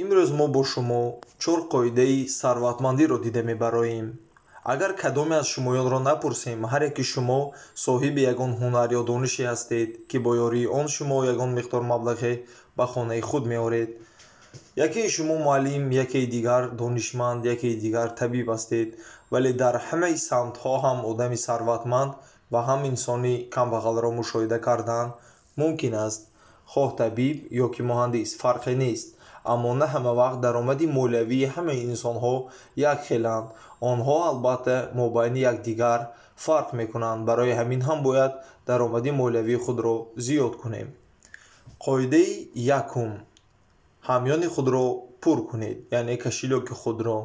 Имрӯз мо бо шумо чор қоидаи сарватмандиро дида мебароем. Агар кадоме аз шумоёнро напурсем, ҳар яки шумо соҳиби ягон ҳунар ё донише ҳастед, ки бо ёрии он шумо ягон миқдор маблағе ба хонаи худ меоред. Якеи шумо муаллим, якеи дигар донишманд, якеи дигар табиб ҳастед, вале дар ҳамаи самтҳо ҳам одами сарватманд ва ҳам инсони камбағалро мушоҳида кардан мумкин аст. Хоҳ табиб ё ки муҳандис, фарқе нест. Аммо на ҳама вақт даромади молиявии ҳамаи инсонҳо якхеланд. Онҳо албатта мобайни якдигар фарқ мекунанд. Барои ҳамин ҳам бояд даромади молиявии худро зиёд кунем. Қоидаи якум: ҳамёни худро пур кунед, яъне кошелёки худро.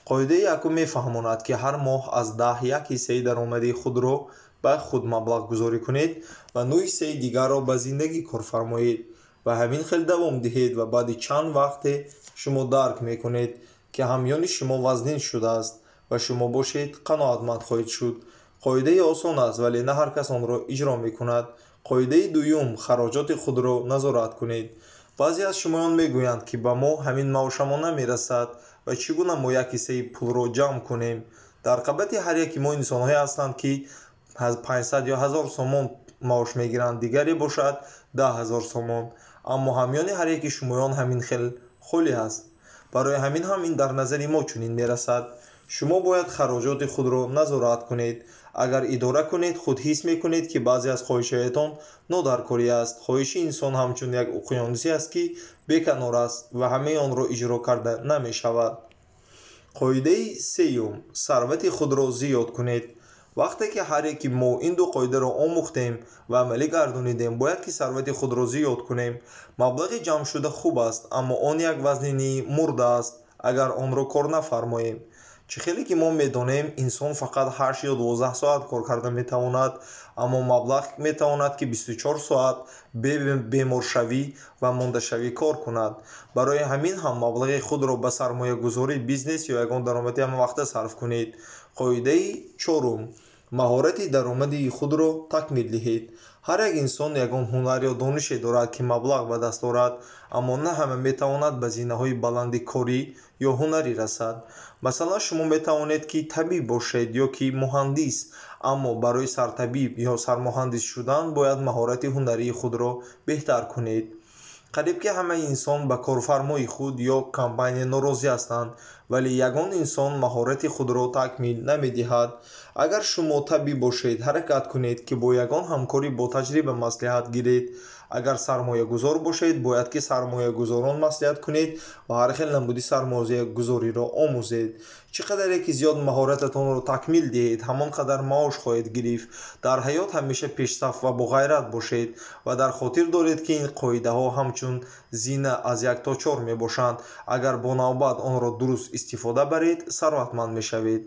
Қоидаи якум мефаҳмонад, ки ҳар моҳ аз 10 як ҳиссаи даромади худро ба худ маблағгузорӣ кунед ва 9 ҳиссаи дигарро ба зиндагӣ корфармоед ва ҳамин хел давом диҳед ва баъди чанд вақте шумо дарк мекунед, ки ҳамёни шумо вазнин шудааст ва шумо бошед қаноатманд хоҳед шуд. Қоидаи осон аст, вале на ҳар кас онро иҷро мекунад. Қоидаи дуюм: хароҷоти худро назорат кунед. Баъзе аз шумоён мегӯянд, ки ба мо ҳамин маошамон намерасад ва чӣ гуна мо як ҳиссаи пулро ҷамъ кунем. Дар қабати ҳар яки мо инсонҳое ҳастанд, ки 500 ё 1000 сомон маош мегиранд, дигаре бошад 10 000 сомон. Аммо ҳамёни ҳар яки шумоён ҳамин хел холӣ аст. Барои ҳамин ҳам ин дар назари мо чунин мерасад. Шумо бояд хароҷоти худро назорат кунед. Агар идора кунед, худ ҳис мекунед, ки баъзе аз хоҳишҳоятон нодаркорӣ аст. Хоҳиши инсон ҳамчун як уқёнусе аст, ки беканор аст ва ҳамаи онро иҷро карда намешавад. Қоидаи сеюм: сарвати худро зиёд кунед. Вақте ки ҳар яки мо ин ду қоидаро омӯхтем ва амалӣ гардонидем, бояд ки сарвати худро зиёд кунем. Маблағи ҷамъшуда хуб аст, аммо он як вазнинии мурда аст, агар онро кор нафармоем. Чӣ хеле ки мо медонем, инсон фақат 8 ё 12 соат кор карда метавонад, аммо маблағ метавонад, ки 24 соат бе беморшавӣ ва мондашавӣ кор кунад. Барои ҳамин ҳам маблағи худро ба сармоягузорӣ, бизнес ё ягон даромади ҳамавақта сарф кунед. Қоидаи чорум: маҳорати даромади худро такмил диҳед. Ҳар як инсон ягон ҳунар ё донише дорад, ки маблағ ба даст орад, аммо на ҳама метавонад ба зинаҳои баланди корӣ ё ҳунарӣ расад. Масалан, шумо метавонед, ки табиб бошед ё ки муҳандис, аммо барои сартабиб ё сармуҳандис шудан бояд маҳорати ҳунарии худро беҳтар кунед. Қариб ки ҳамаи инсон ба корфармои худ ё компания норозӣ ҳастанд, вале ягон инсон маҳорати худро такмил намедиҳад. Агар шумо табиб бошед, ҳаракат кунед, ки бо ягон ҳамкори ботаҷриба маслиҳат гиред. Агар сармоягузор бошед, бояд ки сармоягузорон маслиҳат кунед ва ҳар хел намуди сармоягузориро омӯзед. Чӣ қадаре ки зиёд маҳорататонро такмил диҳед, ҳамон қадар маош хоҳед гирифт. Дар ҳаёт ҳамеша пешсаф ва боғайрат бошед ва дар хотир доред, ки ин қоидаҳо ҳамчун зина аз 1 то 4 мебошанд. Агар бо навбат онро дуруст истифода баред, сарватманд мешавед.